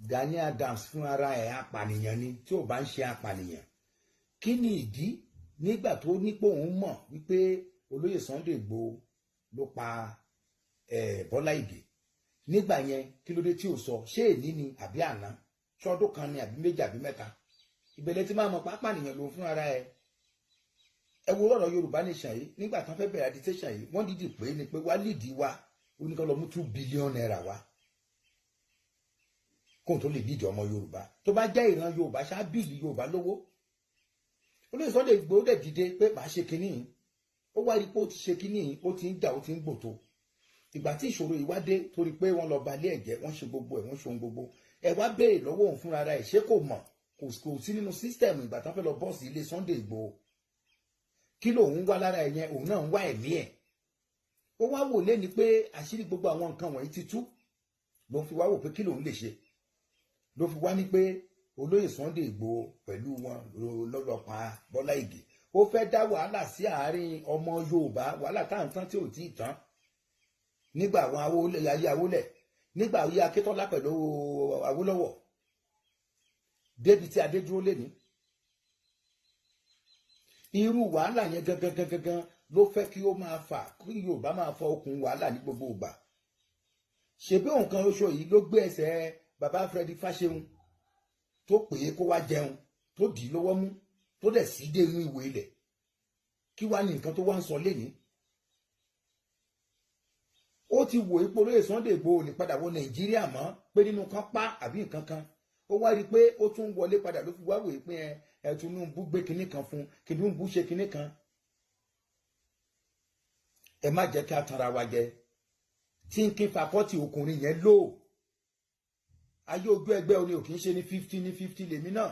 Gani Adams fún ara ẹ̀ apànìyàn ni. Tí ò bá ń ṣe apànìyàn, kí ni ìdí nígbà tó nípò òun mọ̀ wípé olóyè Sunday Igboho ló pa Bọ́lá Ìgè nígbà yẹn? Kí ló dé tí ò sọ? Ṣé èní ni àbí àná? Ṣọdún kan ni àbí méjì àbí mẹ́ta? Ìbẹ̀lẹ̀ tí máa mọ̀ pápá nìyẹn lòun fún ara ẹ̀. Ẹ wo ọ̀rọ̀ Yorùbá Nation yìí. Nígbà tí wọ́n fẹ́ bẹ̀rẹ̀ agitation yìí, wọ́n dídì pé ni pé wá lídìí wa, ó ní kó lọ mú ₦2 billion wá kóun tó lè díje ọmọ Yorùbá. Tó bá jẹ́ ìran Yorùbá ṣá bíìlì Yorùbá lówó. Olóyè Sunday Igboho dẹ̀ dìde pé màá ṣe kinní yìí. Ó wá rí pé ó ti ṣe kinní yìí, ó ti ń jà, ó ti ń gbòto. Ìgbà tí ìṣòro yìí wá dé, torí pé wọ́n lọ balẹ̀ ẹ̀jẹ̀, wọ́n ṣe gbogbo ẹ̀, wọ́n ṣe ohun gbogbo. Ẹ wá béèrè lọ́wọ́ òun fúnra ẹ̀, ṣé kò mọ̀? Kò sí nínú system ìgbà tán fẹ́ lọ bọ́ọ̀sì ilé Sunday Igboho. Kí lòun wá lára ẹ̀ yẹn? Òun náà ń wá ẹ̀mí ẹ̀. Ó wá wò lé ní pé àṣírí gbogbo àwọn nǹkan wọ̀nyí ti tú, ló fi wá wò pé kí lòun lè ṣe. Ló fi wá ní pé olóyè Sunday Igboho pẹ̀lú wọn lọ́lọ́pàá Bọ́lá Ìgè. Ó fẹ́ dá wàhálà sí àárín ọmọ Yorùbá, wàhálà tá à ń tán tí ò tí ì tán nígbà àwọn Awólẹ̀, ayé Awólẹ̀, nígbà ayé Akíntọ́lá pẹ̀lú Awólọ́wọ̀, débi tí adé dúró lé ní. Irú wàhálà yẹn gangan gangan ló fẹ́ kí ó máa fà, kí Yorùbá máa fọ okùn wàhálà ní gbogbo ìgbà. Ṣebí òun kan oṣù yìí ló gbé ẹsẹ̀ bàbá Freddy Fáṣẹ̀hùn tó pè é kó wá jẹun, tó dì í lọ́wọ́ mú, tó dẹ̀ sí dé inú ìwé ilẹ̀. Kí wá ní nǹkan tó wá ń sọ lénìí? Ó ti wò ipò olóyè Sunday Igboho lè padà wọ Nàìjíríà mọ́, pé nínú kan pa àbí nǹkan kan. Ó wá rí i pé ó tún wọlé padà, ló fi wá wòye pé ẹ Tinubu gbé kinní kan fún, Tinubu ṣe kinní kan. Ẹ má jẹ́ kí a tanra wa jẹ. Thinking faculty ọkùnrin yẹn lò ayé ojú ẹgbẹ́ oní ò kì í ṣe ní 50 ní 50. Lèmi náà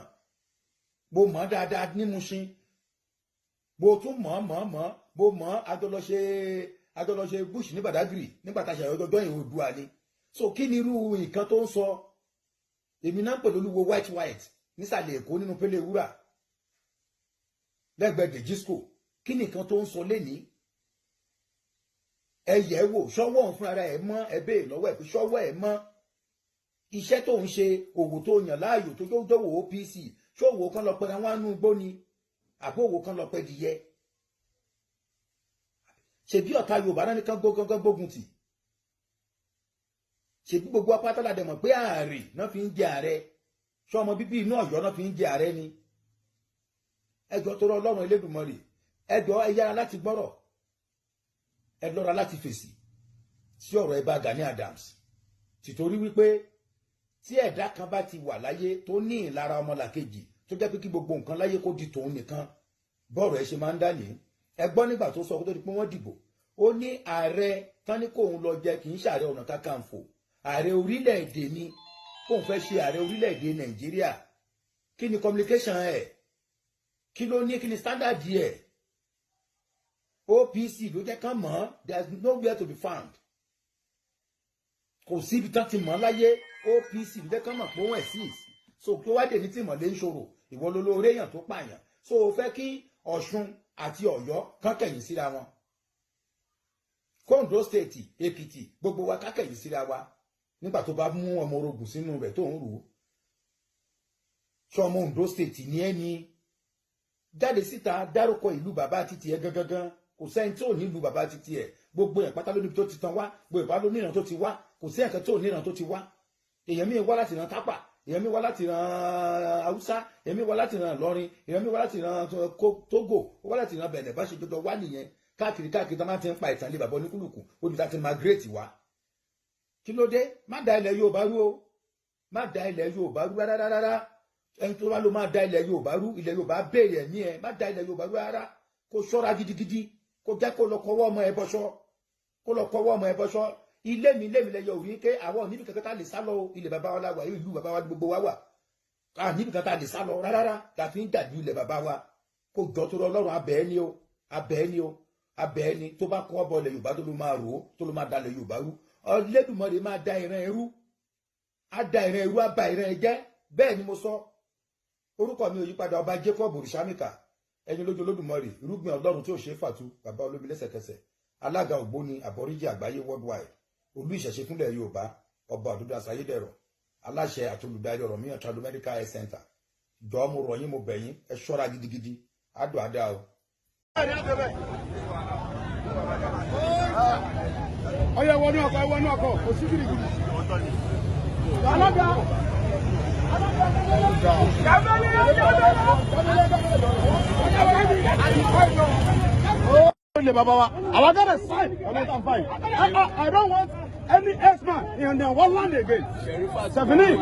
mo mọ̀ dáadáa ní Mushin, mo tún mọ̀ mọ̀ mọ̀, mo mọ̀. Àjọlọ́ṣe bush ní Badagry nígbà tá a ṣe àyọjọ́ yìí, Oòduà ni. So kí ni irú nǹkan tó ń sọ? Èmi náà ń pè lólúwo white white nísàlẹ̀ Èkó, nínú Pélé Wúrà, lẹ́gbẹ̀ẹ́ Dejisco. Kí ni nǹkan tó ń sọ lénìí? Ẹ yẹ̀ wò, ṣọ́wọ́ òun fúnra ẹ̀ mọ́. Ẹ béèrè lọ́wọ́ ẹ̀ pé ṣọ́wọ́ ẹ̀ mọ́. Iṣẹ́ tó ń ṣe, òwò tó yàn láàyò tó jọ̀wọ́ OPC, ṣòwò kan lọ pẹ̀lú àwọn àánú gbóni, àbó òwò kan lọ pẹ́ dìyẹ? Ṣèbí ọ̀tá Yorùbá náà nìkan gbógun tì. Ṣèbí gbogbo apátá la dẹ̀ mọ̀ pé ààrẹ náà fi ń jẹ ààrẹ. Ṣé ọmọ bíbí inú Ọ̀yọ́ náà fi ń jẹ ààrẹ ni? Ẹjọ́ tó rọ Ọlọ́run Elédùmarè, ẹjọ́, ẹ yára láti gbọ́rọ̀, ẹ lọ́ra láti fèsì sí ọ̀rọ̀ Ìbà Gani Adams, tìtorí wípé tí ẹ̀dá kan bá ti wà láyé tó ní ìlara ọmọlàkejì, tó jẹ́ pé kí gbogbo nǹkan láyé kó di tòun nìkan, bọ́ọ̀rọ̀ ẹ ṣe máa ń dà ní. Ẹ gbọ́ nígbà tó sọ kó tó di pé wọ́n dìbò, ó ní ààrẹ tán ní kóun lọ jẹ kì í ṣààrẹ ọ̀nà kakanfò, ààrẹ orílẹ̀-èdè ni, kóun fẹ́ ṣe ààrẹ orílẹ̀-èdè Nàìjíríà. Kí ni communication ẹ̀? Kí ló ní? Kí ni standard ẹ̀? OPC ló jẹ́ kán mọ̀. There is nowhere to be found. Kò síbi tán ti mọ̀ láyé. OPC ló jẹ́ kán mọ̀ pé òun exist. So kí wá dé ní tìmọ̀lé ń ṣòro, ìwọ ló lóore èèyàn tó pààyàn. So o fẹ́ kí Ọ̀ṣun àti Ọ̀yọ́ kán kẹ̀yìn síra wọn, kóńdó State, Èkìtì, gbogbo wa ká kẹ̀yìn síra wa, nígbà tó bá mú ọmọ orogún sínú rẹ̀ tó ń rù ú. Ṣọ ọmọ Ondo State ní ẹni jáde síta, dárúkọ ìlú bàbá títí ẹ gangan. Kò sẹ́ni tí ò ní ìlú bàbá títí ẹ. Gbogbo ẹ̀ pátá ló níbi tó ti tán wá, gbogbo ẹ̀ pátá ló níran tó ti wá. Kò sí ẹ̀kan tí ò níran tó ti wá. Èèyàn míì wá láti ran Tápà, èèyàn míì wá láti ran Haúsá, èèyàn míì wá láti ran Ìlọrin, èèyàn míì wá láti ran Tógò, ó wá láti ran Bẹ̀nẹ̀. Bá ṣe jọjọ wá nìyẹn, káàkiri káàkiri tó máa ti ń pa ìtàn lé bàbá oníkúlùkù, ó ní láti migrate wá. Kí ló dé? Má da ilẹ̀ Yorùbá rú o, má da ilẹ̀ Yorùbá rú rárá rárá. Ẹni tó bá ló máa da ilẹ̀ Yorùbá rú, ilẹ̀ Yorùbá béèrè ẹ̀mí ẹ. Má da ilẹ̀ Yorùbá rú rárá. Kó ṣọ́ra gidigidi, kó jẹ́ kó lọ kọ́wọ́ ọmọ ẹ bọ́ṣọ́, kó lọ kọ́wọ́ ọmọ ẹ bọ́ṣọ́. Ilé mi, ilé mi lẹ́yọ òrí ké. Àwọn níbi kankan tá lè sá lọ. Ilẹ̀ bàbá wa la wà, ìlú bàbá wa gbogbo wa wà. À níbi kan tá lè sá lọ rárá, la fi ń dàbí ilẹ̀ bàbá wa. Kó jọ tó rọ Ọlọ́run, abẹ́ ni o, abẹ́ ni o, abẹ́ ni. Tó bá kọ́ bọ́ ilẹ̀ Yorùbá, tó ló máa rò ó, tó ló máa dalẹ̀ Yorùbá rú, Olódùmarè máa da ìran ẹrú, á da ìran ẹrú, á ba ìran ẹ jẹ́. Bẹ́ẹ̀ ni mo sọ. Orúkọ mi ò yípadà, ọba Jacob Òrìṣàmìkà, ẹni lójú Olódùmarè, irúgbìn Ọlọ́run tí ò ṣe é fàtu, bàbá olómi lẹ́sẹ̀kẹsẹ̀, alága ògbóni àbọ̀ríjì àgbáyé worldwide, olú ìṣẹ̀ṣe fúnlẹ̀ Yorùbá, ọba òdodo àsáyédẹ̀rọ̀. Aláṣẹ àti olùdarí Ọ̀rànmíyàn Tradomedical Health Center. Jọ̀ọ́, mo rọ̀ yín, mo bẹ̀ yín, ẹ ṣọ́ra gidigidi. Adùn àdá o. Ọyẹ, wọnú ọkọ̀, wọnú ọkọ̀, kò sí gidigidi. Alága. Ilé bàbá wa, àwọn gẹ́gẹ́ sign ọ̀nà fine. I don't want any herdsman in the one land again. Seventeen.